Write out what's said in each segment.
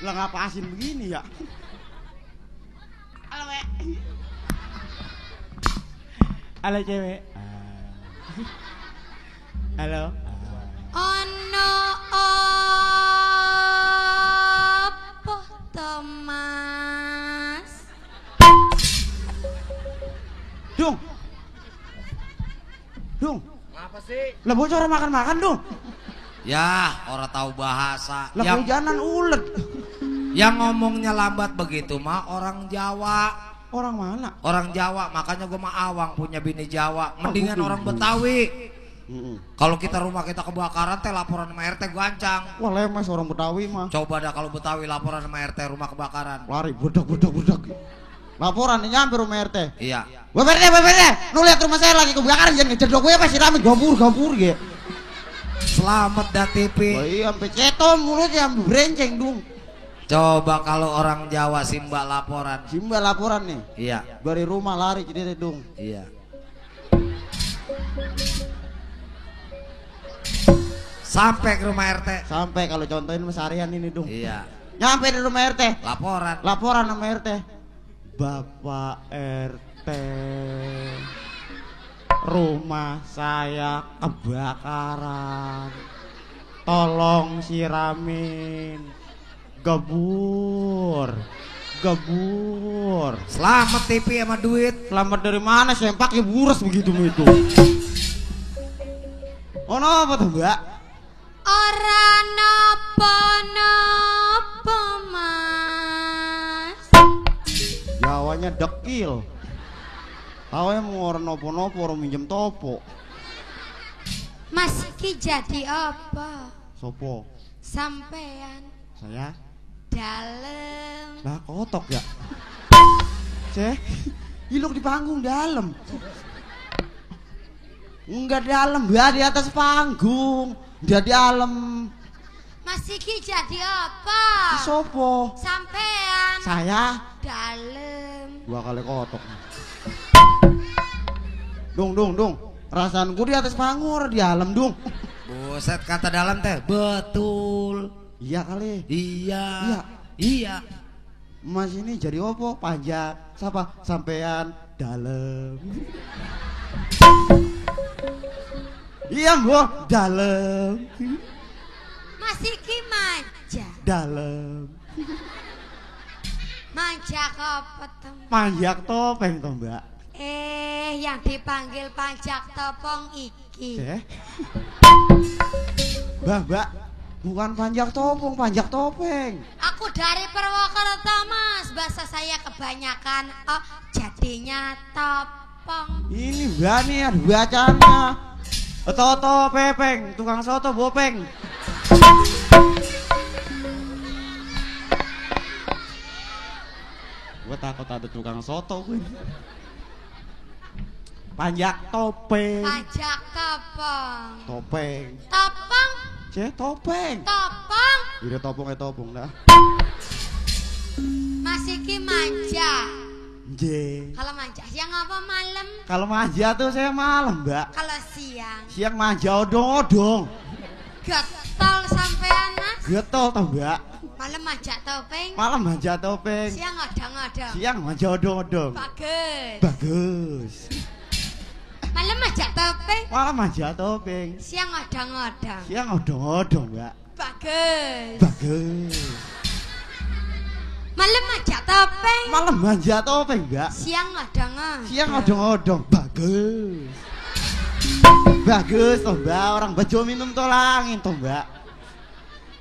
Lah ngapa asin begini ya? Halo, Wek. Halo, cewek. Halo. Ono apa to, Mas? Dung. Dung. Ngapa sih? Lah bocor makan-makan, Dung. Ya, orang tahu bahasa. Lah hujanan ulet. Yang ngomongnya lambat begitu mah orang Jawa. Orang mana? Orang Jawa, makanya gue mah awang punya bini Jawa. Mendingan Oh, orang Betawi. Mm-mm. Kalau kita rumah kita kebakaran teh laporan sama RT gancang. Wah lemes orang Betawi mah. Coba dah kalau Betawi laporan sama RT rumah kebakaran. Lari budak. Laporan nyampe rumah RT. Iya. Bapak RT, nu lihat rumah saya lagi kebakaran jangan ngejedok gue pasti rame gambur gitu. Selamat dah TV. Wah iya sampai cetom mulutnya sampai berenceng, Dung. Coba kalau orang Jawa Simba laporan. Simba laporan nih. Iya. Dari rumah lari jadi Dung. Iya. Sampai ke rumah RT. Sampai kalau contohin mas harian ini, Dung. Iya. Nyampe di rumah RT. Laporan sama RT. Bapak RT, rumah saya kebakaran. Tolong siramin. Gebur. Selamat TV sama duit. Selamat dari mana? Sempak ya buras begitu itu. Oh no, apa tuh, Mbak? Ora napa-napa, Mas. Jawanya dekil. Tawanya mau orang nopo-nopo, orang minjem topo. Mas iki jadi apa? Sopo? Sampean Saya? dalem. Lah kotok ya? Cek, ilok di panggung dalam. Enggak dalam, Mbak, di atas panggung. Dia di dalam. Mas iki jadi apa? Sopo? Sampean Saya? dalem. 2 kali kotok. Dung. Rasaan gue di atas panggung, di dalam, Dung. Buset, kata dalam teh betul. Iya kali. Iya. Mas ini jadi opo? Panjat. Siapa? Sampean dalam. Iya, Mbok, dalam. Mas iki manja. Dalam. Manja apa tuh? Panjak topeng toh, Mbak. Yang dipanggil panjak topong iki. Mbak, bukan panjak topeng, panjak topeng. Aku dari Purwokerto, Mas. Bahasa saya kebanyakan jadinya topong. Ini Mbak nih ada bacanya. Toto pepeng, tukang soto bopeng. Gue takut ada tukang soto gue. Panjak topeng. Panjak topong. Topeng. Topong. Topeng. Topong. Udah topong dah. Mas iki manja. Kalau manja siang apa malam? Kalau manja tuh saya malam, Mbak. Kalau siang? Siang manja odong-odong. Getol sampean, Mas? Getol toh, Mbak. Malam manja topeng. Malam manja topeng. Siang odong-odong. Siang manja odong-odong. Bagus. Malam manja topeng. Malam manja topeng. Siang odong-odong. Siang odong-odong, Mbak. Bagus. Malam manja topeng. Malam manja topeng, Mbak. Siang odong-odong. Siang odong-odong. Bagus toh, Mbak. Orang bejo minum tolangin toh, Mbak.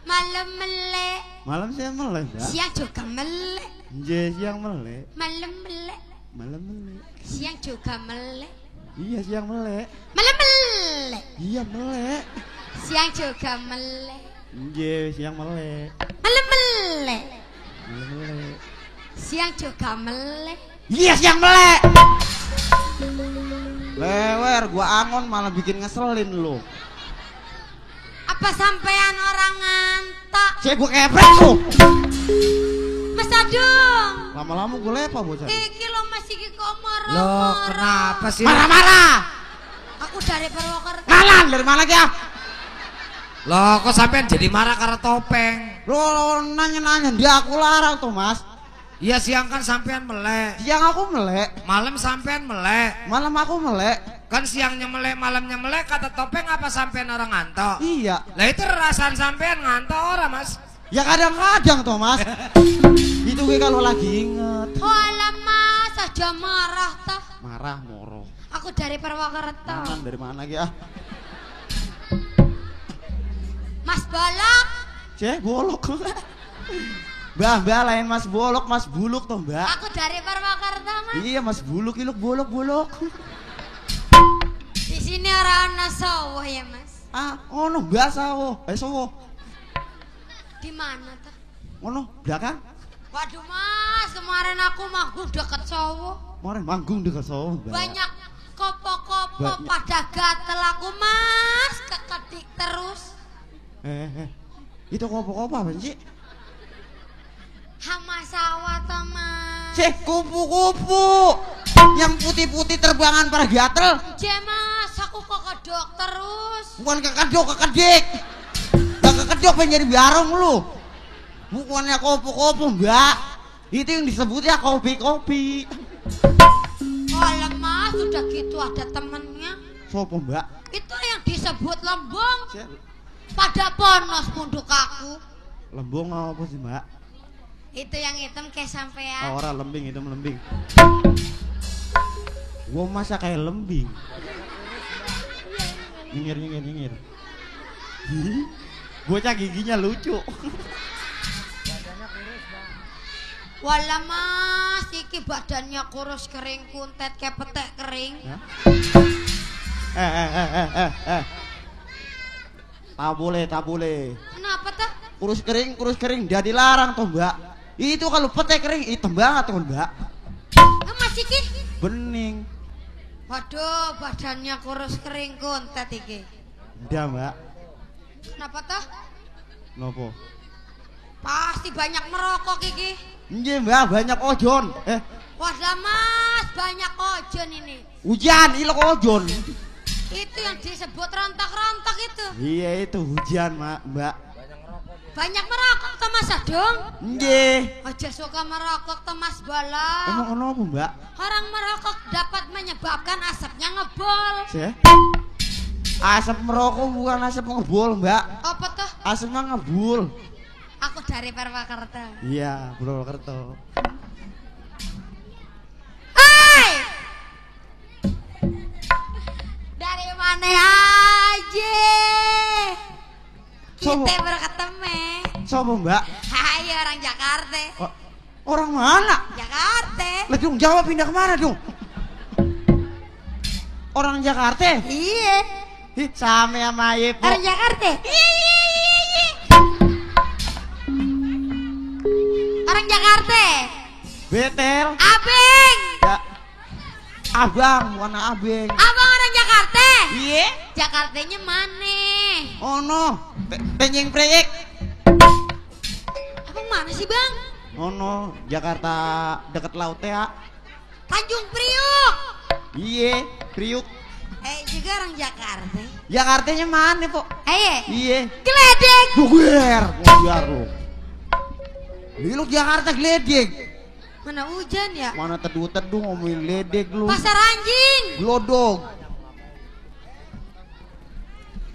Malam melek. Malam saya melek, Mbak. Siang juga melek. Siang melek. Malam melek. Siang juga melek. Iya, siang melek. Malam melek. Iya, melek. Siang juga melek. Siang melek. Malam melek. Siang juga melek. Iya, siang melek. Lewer, gua angon malah bikin ngeselin lu. Apa sampean orang ngantok? Saya gua kepret lu. Mas Adung. Lama-lama gua lepa bocah. Iki lo masih kok marah. Loh, kenapa sih? Marah-marah. Aku dari Purwokerto. Ngalan dari mana ya? Loh, kok sampean jadi marah karena topeng? Lo nanya-nanya dia aku larang tuh mas. Iya siang kan sampean melek. Siang aku melek. Malam sampean melek. Malam aku melek. Kan siangnya melek, malamnya melek. Kata topeng apa sampean orang ngantok? Iya. Lah itu rasan sampean ngantok orang mas. Ya kadang-kadang tuh mas. Itu gue kalau lagi inget. Walah mas, aja marah tah. Marah moro. Aku dari Purwokerto. Dari mana lagi ah? Mas Bolok. Cek bolok. Mbak lain mas bolok, mas buluk tuh mbak. Aku dari Purwokerto mas. Iya mas buluk, iluk bolok. Di sini orang ana sawah ya mas. Ah, ono mbak sawo. Sawo. Di mana tuh? Ono belakang. Waduh mas, kemarin aku manggung deket sawah. Kemarin manggung dekat sawo mbak. Banyak kopo-kopo Banyak. pada gatel aku mas, kekedik terus. Itu kopo-kopo apa sih? Hama sawah toh mas. Cek kupu-kupu yang putih-putih terbangan pada gatel. Mas, aku kok kedok terus. Bukan kekedok, kekedik. Gak kekedok pengen jadi biarong lu. Bukannya kopo-kopo mbak. Itu yang disebutnya kopi-kopi. Oh mas, udah gitu ada temennya. Sopo mbak? Itu yang disebut lembong. Cek, Pada ponos punduk aku. lembong apa sih mbak? Itu yang hitam kayak sampean. Orang lembing itu lembing. Gua masa kayak lembing. Nyengir. Bocah giginya lucu. Walah mas, iki badannya kurus kering kuntet kayak petek kering. Tak boleh. Kenapa tuh? Kurus kering dia dilarang tuh mbak. Itu kalau petek kering hitam banget tuh mbak. Mas iki? Bening. Waduh, badannya kurus kering kuntet iki. Udah mbak. Kenapa tuh? Nopo? Pasti banyak merokok iki. Iya mbak, banyak ojon. Wadah mas, banyak ojon ini. Hujan, ilok ojon. Itu yang disebut rontok-rontok itu. Iya itu hujan mbak. Banyak merokok tuh mas Adung. Iya. Aja suka merokok tuh mas Bolok. Emang ono apa mbak? Orang merokok dapat menyebabkan asapnya ngebol. Sih? Asap merokok bukan asap ngebul mbak. Apa tuh? Asapnya ngebul. Aku dari Purwokerto. Iya, Purwokerto. Hai! Dari mana aja? Sopo? Kita berketemu. Sopo mbak? Hai orang Jakarta. Orang mana? Jakarta. Lah dong jawab pindah kemana dong? Orang Jakarta? Iya. Ih, sama sama Yepo. Orang Jakarta. Iya. Orang Jakarta. Betel. Abeng. Ya. Abang, bukan abeng. Abang orang Jakarta. Iya. Jakartanya mana? Ono. Penyeng preyek. Abang mana sih bang? Ono. Jakarta deket laut ya. Tanjung Priuk. Iya. Priuk. Juga orang Jakarta. Jakartanya mana po? Ayo. Iya. Geledek. Buger lu. Lu Jakarta geledek. Mana hujan ya? Mana teduh-teduh ngomongin ledek lu. Pasar anjing. Glodok.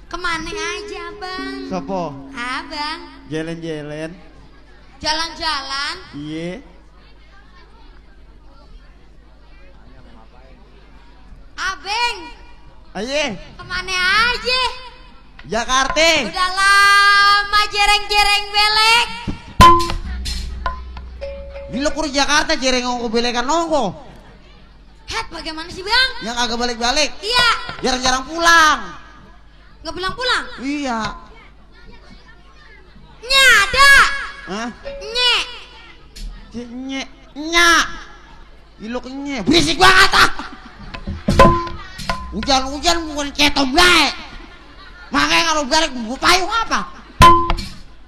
Kemana aja bang? Sopo? Abang. Jalan-jalan. Jalan-jalan. Iya. Abeng. Ayo. Kemana aja? Jakarta. Udah lama jereng-jereng belek. Gila kur Jakarta jereng ngoko belekan nongko. Het bagaimana sih bang? Yang agak balik-balik. Iya. Jarang-jarang pulang. Nggak pulang-pulang? Iya. Nyada. Hah? Nye. Nye. Nya. Ilok nye. Berisik banget ah. Hujan-hujan bukan cetom baik. Makanya kalau balik buku payung apa?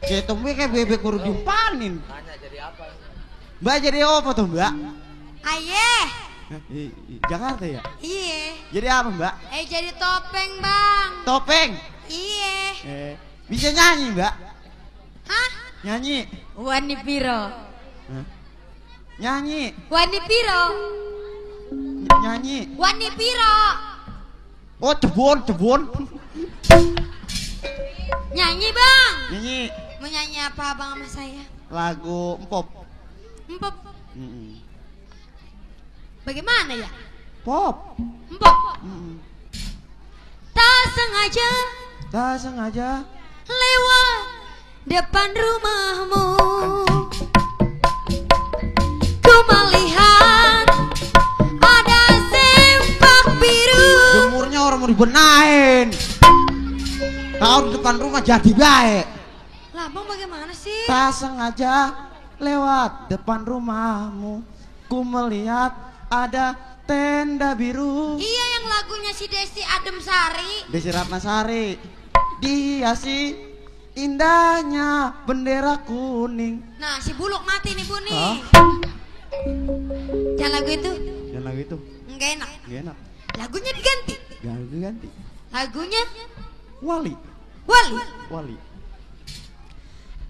Cetom baik kayak bebek baru dimpanin. Mbak jadi apa tuh mbak? Ayeh. Jakarta ya? Iya. Jadi apa mbak? Jadi topeng bang. Topeng. Iya. Bisa nyanyi, Mbak? Hah? Nyanyi. Wani piro? Hah? Nyanyi. Wani piro? Nyanyi. Wani piro? Oh, cebon. Nyanyi bang. Nyanyi. Mau nyanyi apa abang sama saya? Lagu pop. Empop. Mm-mm. Bagaimana ya? Pop. Empop. Mm-mm. Tak sengaja Tak sengaja lewat depan rumahmu, ku melihat ada sempak biru. jemurnya orang mau dibenahin. Tahu di depan rumah jadi baik. Lah bang bagaimana sih? Tak sengaja lewat depan rumahmu, ku melihat ada tenda biru. Iya yang lagunya si Desi Adem Sari. Desi Ratnasari dihiasi indahnya bendera kuning. Nah si Buluk mati nih Bu nih. Hah? Jangan lagu itu. Dan lagu itu Enggak enak. gak enak. Lagunya diganti. Ganti. Lagunya Wali. Wali.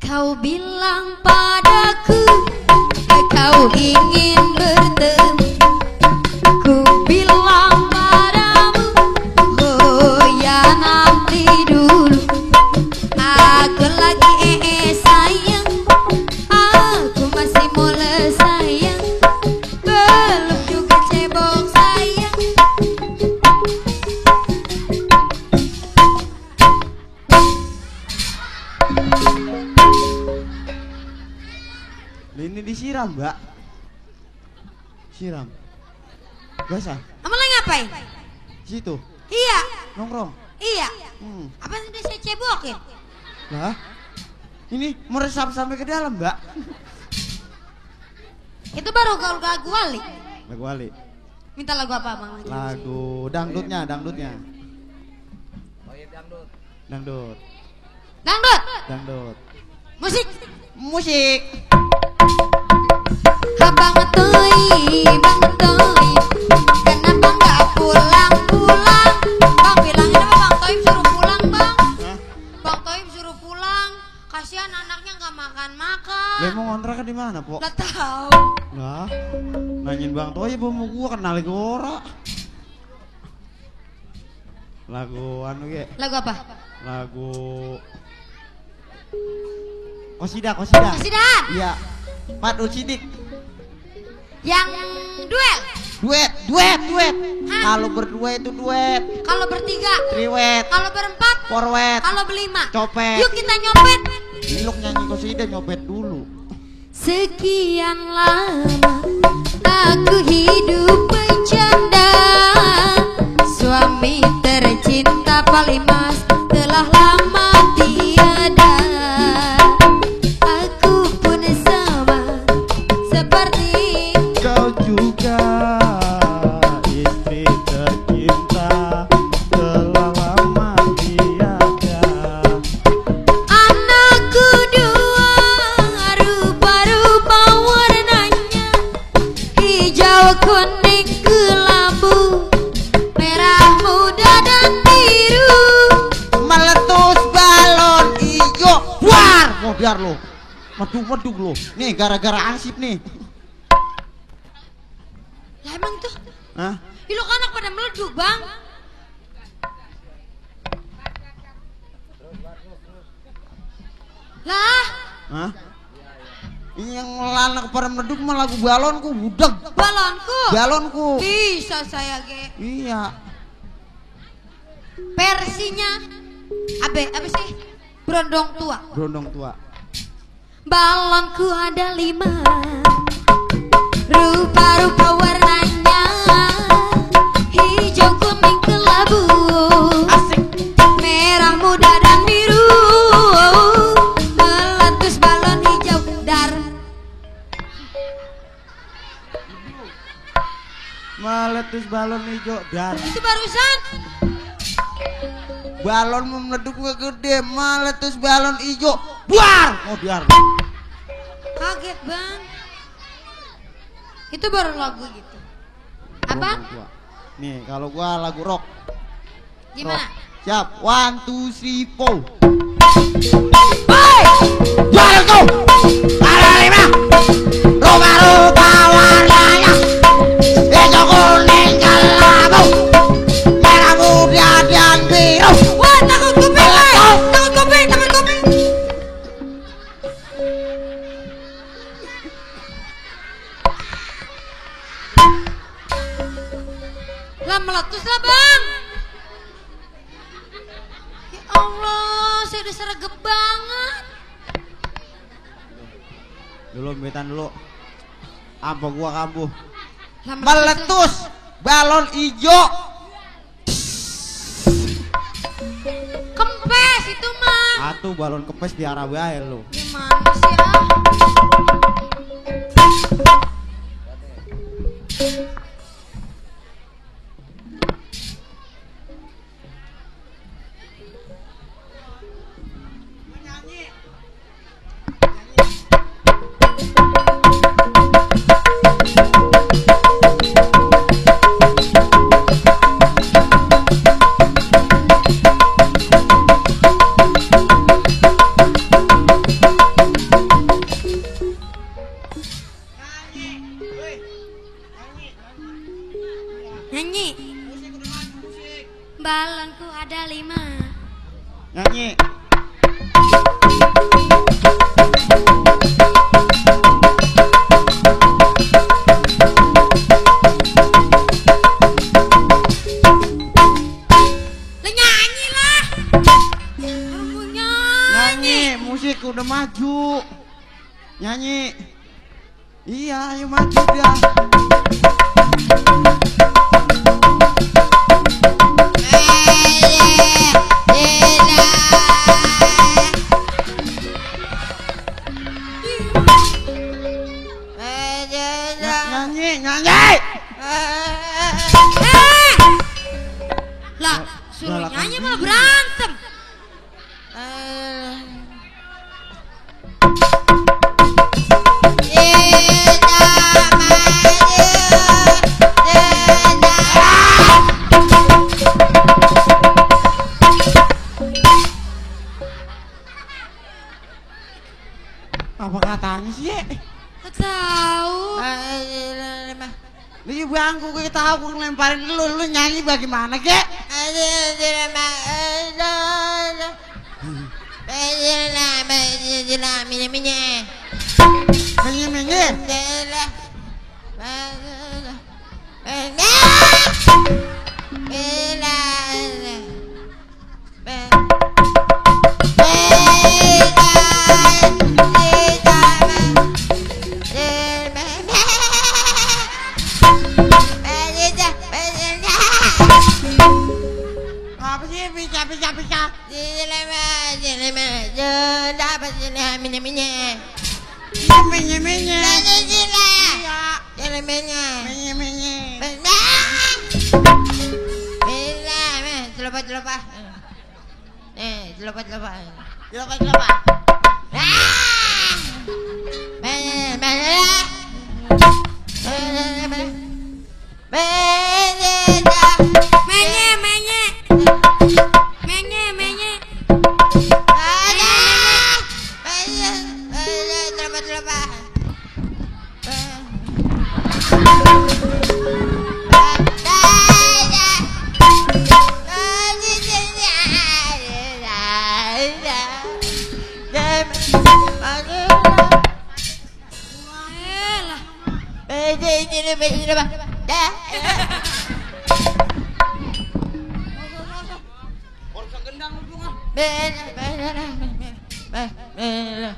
Kau bilang padaku kau ingin bertemu. Ku bilang padamu, oh ya nanti dulu. Aku lagi sayang, aku masih mulai sayang, belum juga cebok sayang. Ini disiram, Mbak. Siram. Basah. Kamu lagi ngapain? Situ. Iya, Nongkrong. iya. Hmm. Apa yang udah saya cebokin? Lah. Ini meresap sampai ke dalam, Mbak. Itu baru lagu Wali. Lagu Wali. Minta lagu apa bang? Lagu dangdutnya. Dangdut. Dangdut. Musik. Abang Toy, kenapa nggak pulang? Bang bilangin apa Bang Toib suruh pulang bang? Hah? Bang Toib suruh pulang, kasihan anaknya nggak makan. Lah mau ngontrak di mana, Po? Lah tahu. Lah. Nanyain Bang Toy mau gua kenal lagi ora. Lagu anu ge. Lagu apa? Lagu Kosida. Kasihan. Iya. Padu Sidik. Yang duel. Duet. Hah? Kalau berdua itu duet. Kalau bertiga. Triwet. Kalau berempat. Forwet. Kalau berlima. Copet. Yuk kita nyopet. Ilok nyanyi Kosida nyopet dulu. Sekian lama aku hidup bercanda, suami tercinta paling mas telah lama tiada. Aku pun sama seperti Kau juga istri tercinta telah lama tiada. anakku dua, rupa-rupa warnanya, hijau kuning kelabu, merah muda dan biru. Meletus balon ijo buar. Mau biar lo medug lo. Nih gara-gara ansip nih. Lah emang tuh, Hah? ilok anak pada meleduk bang. Lah, Hah? Ini yang lanak pada meleduk mah lagu balonku budeg. Balonku. bisa saya ge. Iya. Versinya apa sih? Berondong tua. Berondong tua. Balonku ada 5, rupa-rupa warnanya, hijau kuning kelabu, Asik. merah muda dan biru, meletus balon hijau dar. Meletus balon ijo dar. Itu barusan. Balon meleduk gede, meletus balon ijo buar. Mau biar. Kaget bang. Itu baru lagu gitu. Apa? Berondong tua. Nih kalau gua lagu rock. Gimana? Rock. Siap. 1, 2, 3, 4. Hei, jualku ada 5 rupa-rupa warnanya, hijau kuning kelabu, merah muda dan biru. Wah, takut kuping, takut kuping, takut kuping. Lah meletus lah bang. Ya Allah, saya udah sergap banget. Dulu mitan dulu. Apa gua kambuh. Lah Meletus balon ijo. Kempes itu mah. Atuh balon kempes di arah bae lu. Gimana sih ah? Nyanyi. Balonku ada 5. Nyanyi. Lah nyanyi lah. Aku Nyanyi, musik udah maju. Nyanyi. Iya, ayo maju dia. Nyanyi, nyanyi. Lah, suruh nyanyi malah berantem. Apa katanya sih? Gak tahu. Lu bangku gue tahu gue ngelemparin lu nyanyi bagaimana kek? Menye. Apa sih bisa? Menye. Menye.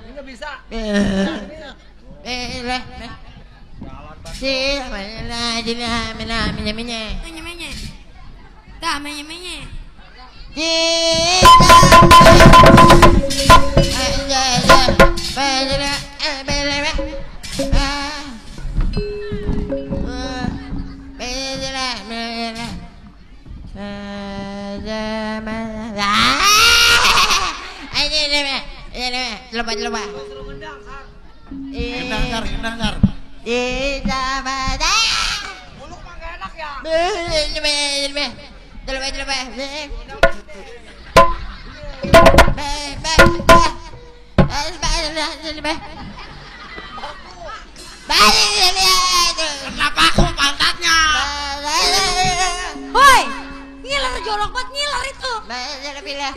Enggak bisa. Menye. Dah menye. Gendang, Sar. Muluk mah gak enak ya. Kenapa aku pantatnya? Woi, ngiler jorok banget ngiler itu. Bilang.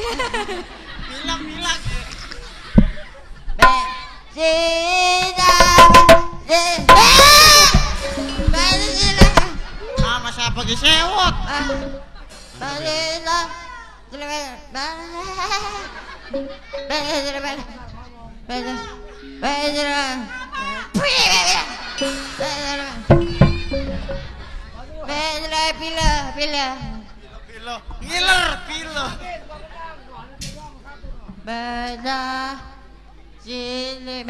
Sama siapa pergi sewot? Ngiler, pilo. Bada sini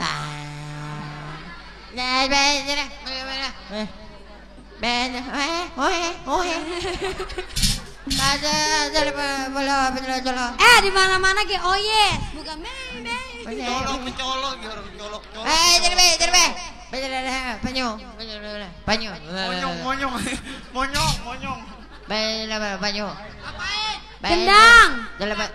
Di mana-mana ke oh yes, bukan mencolok. Monyong. Gendang. Manyun.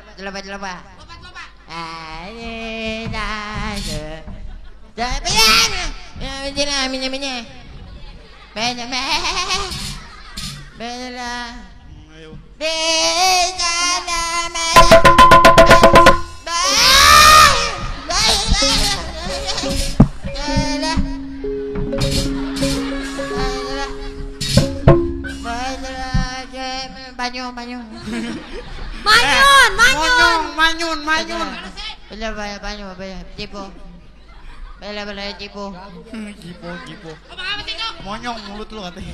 Cipo. Monyong mulut lu katanya.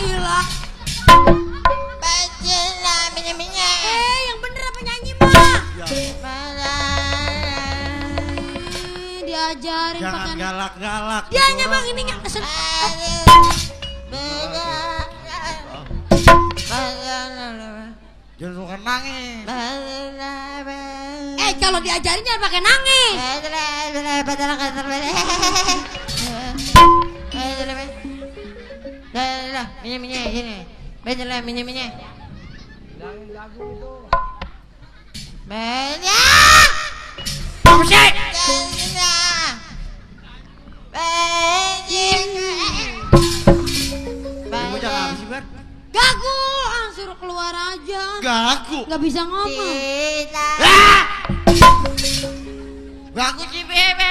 Ilah. Yang bener apa nyanyi mah? Diajarin Jangan pakai galak-galak. dia hanya bang ini nggak kesel. Jangan suka nangis. Kalau diajarin jangan pakai nangis. Gagu, suruh keluar aja. Gagu. Nggak bisa ngomong. Gagu si bebe.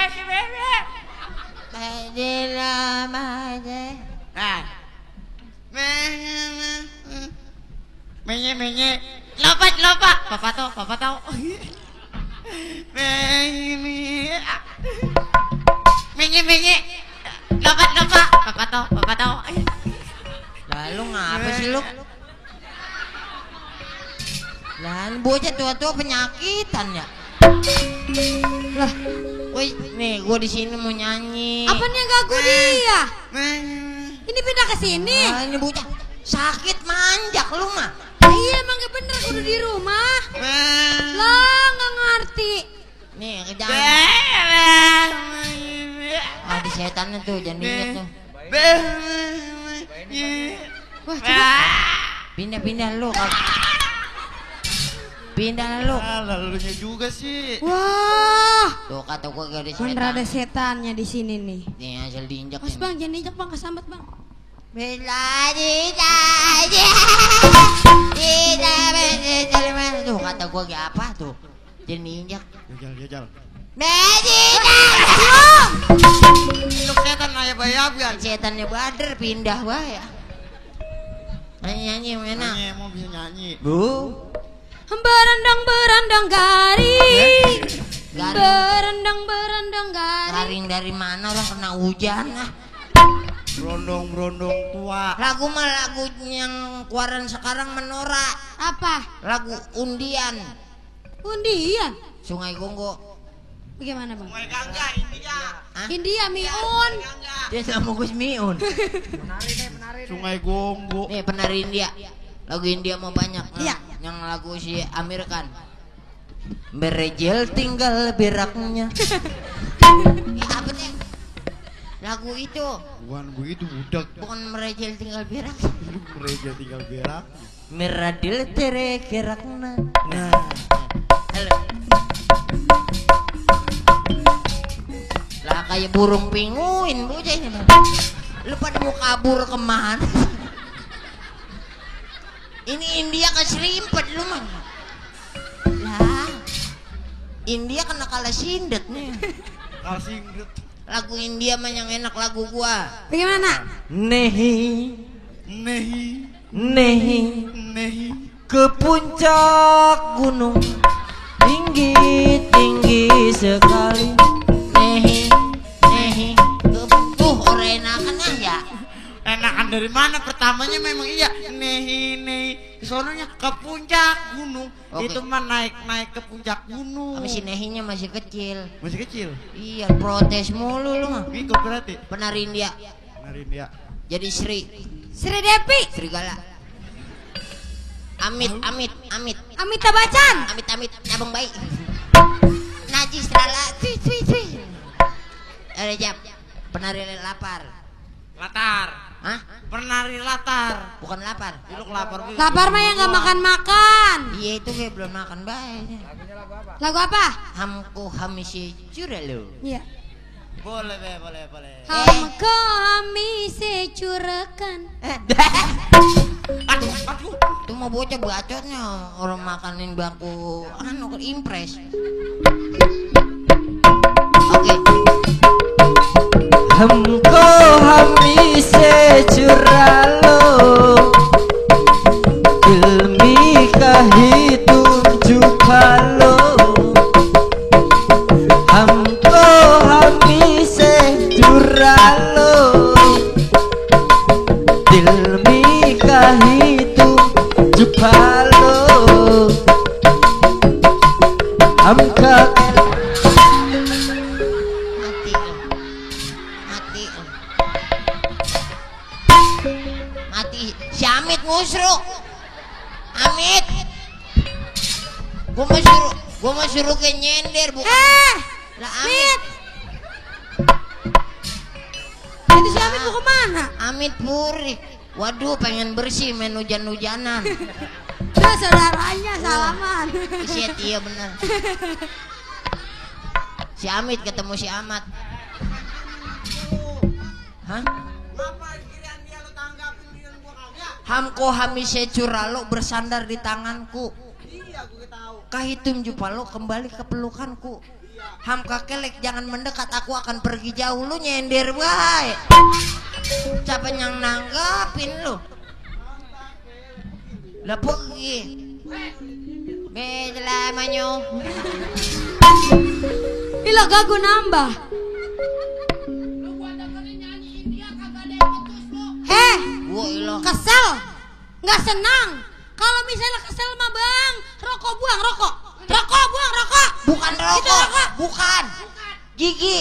Menye. Lopat. Papa tahu. Menye. Lopat. Papa tahu. Lalu ngapa sih lu? Lan bocah tua-tua penyakitan ya. Lah, woi, nih gua di sini mau nyanyi. Apa nih gagu dia? Ini pindah ke sini. Nah, ini bocah sakit manjak lu mah. Iya emang gak bener aku udah di rumah. Lah nggak ngerti. Nih jangan. Di setannya tuh jangan diinget tuh. Wah coba. Pindah lu. Pindah lu. Lalunya juga sih. Wah. Tuh kata gua gak ada setan. Bener ada setannya di sini nih. Nih asal diinjak. Mas bang jangan diinjak bang kesambat bang. Tuh kata gua gak apa tuh. Jangan diinjak. Jajal. Untuk setan ayah bayabian. Setannya bader pindah ya. Nyanyi enak. Nyanyi mau bisa nyanyi. Bu. Berendang garing. Berendang garing. Garing dari mana orang kena hujan ah. Berondong tua. Lagu mah lagu yang keluaran sekarang menora. Apa? Lagu undian. Undian? Sungai Gonggo. Bagaimana bang? Sungai Gangga India. Hah? India Miun. Dia sama Gus Miun. Sungai Gonggo. Nih penari India. Lagu India mau banyak. Iya. Yang lagu si Amir Khan. Berejel tinggal beraknya. Apa nih? Lagu itu. Bukan begitu budak. Bukan merejel tinggal berak. Mereka tinggal berak. Meradil tere kerakna. Nah. Halo. Lah kayak burung pinguin bocah ini. Lu pada mau kabur kemana? Ini India keserimpet lu mah. Lah. India kena kalah sindet nih. Kalah sindet. Lagu India mah yang enak lagu gua. Bagaimana? Nehi, Nehi, nehi, nehi. ke puncak gunung tinggi tinggi sekali. Nehi, nehi. Tuh orang enakan aja. Enakan dari mana? Pertamanya memang iya. Nehi, nehi. Sononya ke puncak gunung. Oke. Itu mah naik ke puncak gunung. Tapi si Nehinya masih kecil. Masih kecil. Iya, protes mulu lu mah. Biko berarti. Penari India. Narin dia. Jadi Sri Sri Devi, Serigala. Amit. Amitabh Bachchan, Amit, nabung baik. Najis Rala. Tui. Rejab. Penari lapar. Latar. Hah? Penari latar. Bukan lapar. Lu lapar. lapar mah yang nggak makan. Iya itu kayak belum makan baik. Lagu apa? Hamku hamisi curelu. Iya. Boleh. Hamko hamise curakan. Aduh. Itu mau bocah bacotnya orang makanin bangku anu impres. Oke. Hamko hamise curalo ilmi kahitun jupalo. Hamko hamise curalo ilmi kahitun jupalo. Hamka Mati. Si Amit ngusruk. Amit. Gua mau suruh ke nyender bukan. Lah Amit. Itu si Amit mau kemana? Amit puri. Waduh pengen bersih main hujan-hujanan. Udah saudaranya salaman. Siat iya bener. Si Amit ketemu si Amat. Hah? Hamko hamise curalo bersandar di tanganku. Iya, gue tahu. Kahitum jupalo kembali ke pelukanku. Hamka kelek jangan mendekat, aku akan pergi jauh. Lu nyender bae. Siapa yang nanggapin lu? Lah pergi. Belamanya. Ila gagu nambah. Gua ilah. Kesel, nggak senang. Kalau misalnya kesel mah bang, rokok buang rokok. Rokok buang rokok. Bukan Itu rokok. rokok. Bukan. Gigi.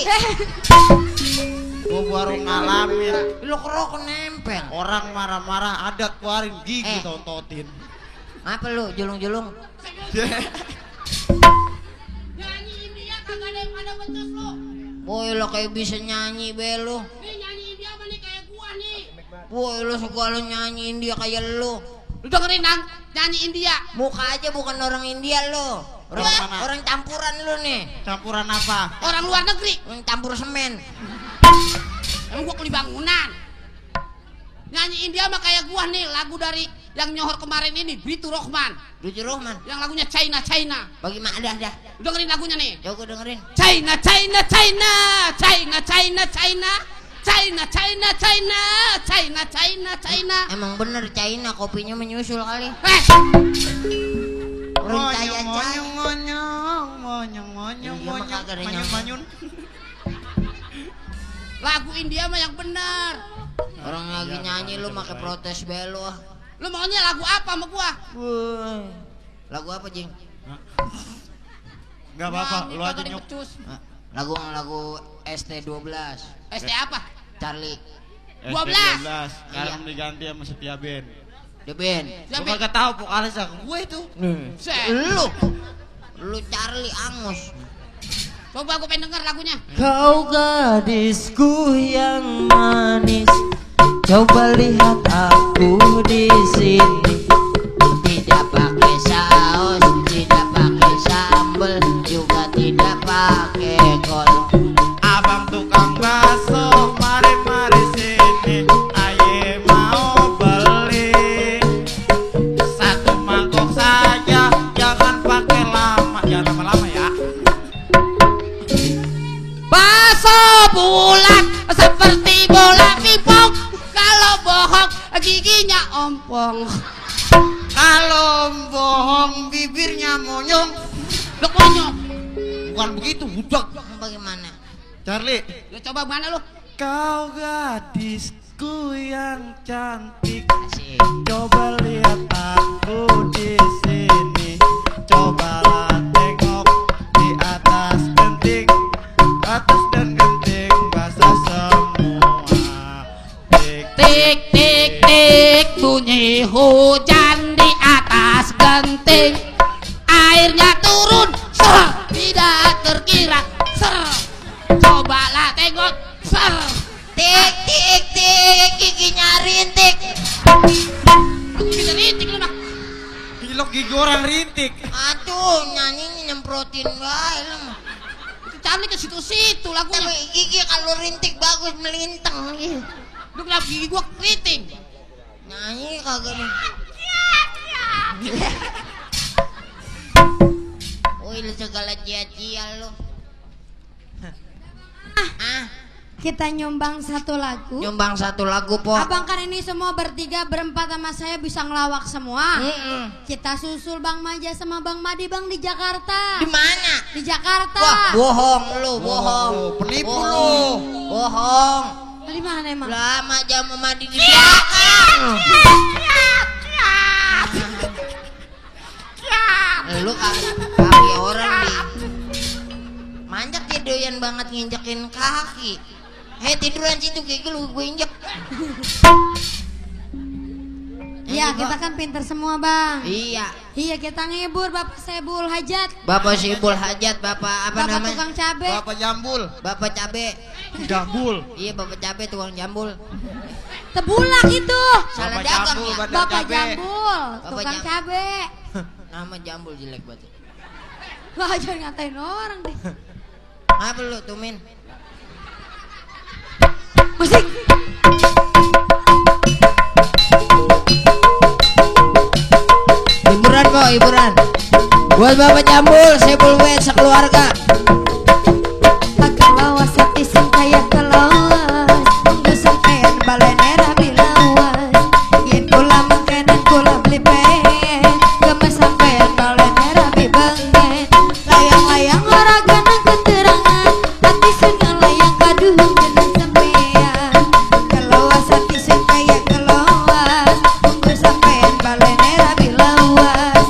Gua baru ngalamin. Lu kerokok nempel. Orang marah-marah ada keluarin gigi Eh. tontotin. Apa lu julung-julung? Nyanyi India kagak ada yang pada becus lu. Boy lo kayak bisa nyanyi be lu. Nih nyanyi India mah nih kayak gua nih. Boy lo segala nyanyiin dia kayak lu. Lu dengerin Nang, nyanyi India. Muka aja bukan orang India lo. Orang, Orang mana? orang campuran lu nih. Campuran apa? Orang luar negeri. Orang campur semen. Emang gua kuli bangunan. Nyanyi India mah kayak gua nih, lagu dari yang nyohor kemarin ini, Bitu Rohman. Lucu Rohman. Yang lagunya China. Bagaimana dah. Lu dengerin lagunya nih. Coba gue dengerin. China. Emang bener China kopinya menyusul kali. Orang kaya China. Monyong. Iya, mah kagak ada nyamuk. Manyun. Lagu India mah yang bener. Orang lagi nyanyi lu pakai protes belo. Lu maunya lagu apa sama gua? Woi. Lagu apa, Jing? Enggak apa-apa, Nyanyi lu aja kagak nyok. dibecus. Lagu ST12. ST apa? Charlie. 12. Sekarang diganti sama Setia Band. The Band. Gua kagak tahu vokalisnya gue itu. Set. Lu Charlie Angus. Coba gue pengen denger lagunya. Kau gadisku yang manis, coba lihat aku di sini. Tidak pakai saus, tidak pakai sambal, juga tidak pakai kol. Abang tukang bakso, mari sini, aye mau beli satu mangkok saja, jangan pakai lama, jangan lama-lama ya. Bakso bulat seperti bola pingpong, kalau bohong giginya ompong. Kalau bohong bibirnya monyong. Lo monyong. Bukan begitu, budak. Bagaimana? Charlie, Lo coba mana lo? Kau gadisku yang cantik, Asik. coba lihat aku di sini. Cobalah tengok di atas genting dan genting basah semua. Tik tik tik bunyi hujan di atas genting. Airnya turun, ser, tidak terkira, ser. Cobalah tengok, ser. Tik tik tik, giginya rintik. Bisa rintik lu mah. Pilok gigi orang rintik. Aduh, nyanyinya nyemprotin wae lu mah. Charlie ke situ-situ lagunya. Tapi gigi kalau rintik bagus melintang gitu. Lu kenapa gigi gua keriting? Nyanyi kagak nih. Wih, lu segala cia-cia lu. Kita nyumbang satu lagu. Nyumbang satu lagu, Po. Abang kan ini semua bertiga berempat sama saya bisa ngelawak semua. Mm-mm. Kita susul Bang Maja sama Bang Madi Bang di Jakarta. Di mana? Di Jakarta. Wah, bohong lu, bohong. penipu Bohong. lu. Bohong. Di mana emang? Lama jamu mandi di belakang. Lu kaki orang di manjak dia doyan banget nginjekin kaki. Hei, tiduran situ kayak lu gue injek. Iya, kita kan pinter semua Bang. Iya. Iya, kita ngibur Bapak Sebul Hajat. Bapak Sibul Hajat, Bapak apa Bapak namanya? tukang cabe. Bapak Jambul. Bapak cabe. Jambul. Iya, Bapak cabe tukang jambul. Tebulak itu. Salah Bapak dagang jambul, ya. Bapak Bapak cabe. Jambul, Bapak tukang Jam- cabe. Nama jambul jelek banget. Wah, jangan ngatain orang deh. Apa lu, Tumin? Musik. Hiburan, Po, hiburan. Buat Bapak Jambul, Sebul Wet sekeluarga. Agalawas hati sing kaya kelawas. Tunggu sampean balenera bilawas. Yen kula makanan kula beli pen. Gemes sampean balenera bibangen. Layang-layang oragana keterangan. Hati sing layang kaduh kena sampean. Kelawas hati sing kaya kelawas. Tunggu sampean balenera bilawas.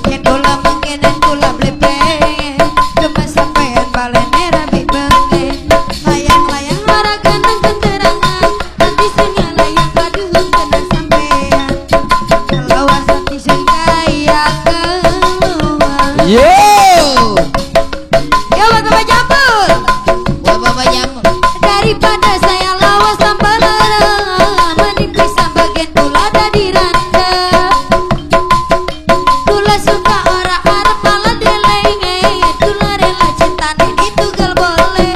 Yen kula makanan kula beli pen. Gemes sampean balenera bibangen. Layang-layang oragana keterangan. Hati sing layang kaduh kena sampean. Kelawas hati sing kaya kelawas. Yo! Ya buat Bapak Jambul. Buat Bapak Jambul. Daripada saya lawas tanpa larang, mending bisa bagian kula dadi randa. Kula suka orang-orang malah delenge. Kula rela cintane itu gal boleh.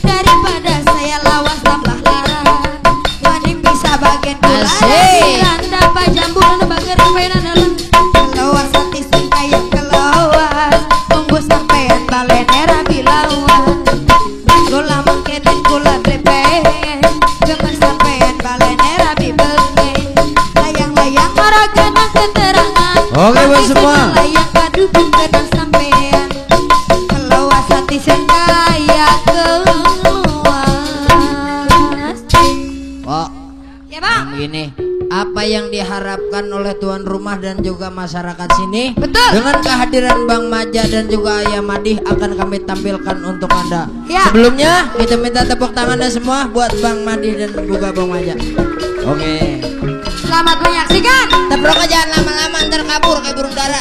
Daripada saya lawas tanpa larang, mending bisa bagian kula Asik. dadi randa. Pak Jambul bager pena dalam. Kelawas hati sing kaya kelawas. Tunggu sampean balenera bilawas. Kula mangkenen kula blepen. Gemes sampean balenera bibengen. Layang-layang oragana keterangan. Oke, buat Hati semua. sing layang kaduh kena sampean. Kelawas hati sing kaya kelawas. Pok, Ya Bang. gini. Apa yang diharapkan oleh tuan rumah dan juga masyarakat sini? Betul. Dengan kehadiran Bang Maja dan juga Ayah Madih akan kami tampilkan untuk Anda. Ya. Sebelumnya kita minta tepuk tangannya semua buat Bang Madih dan juga Bang Maja. Oke. Selamat menyaksikan. Teprok aja lama-lama ntar kabur kayak burung dara.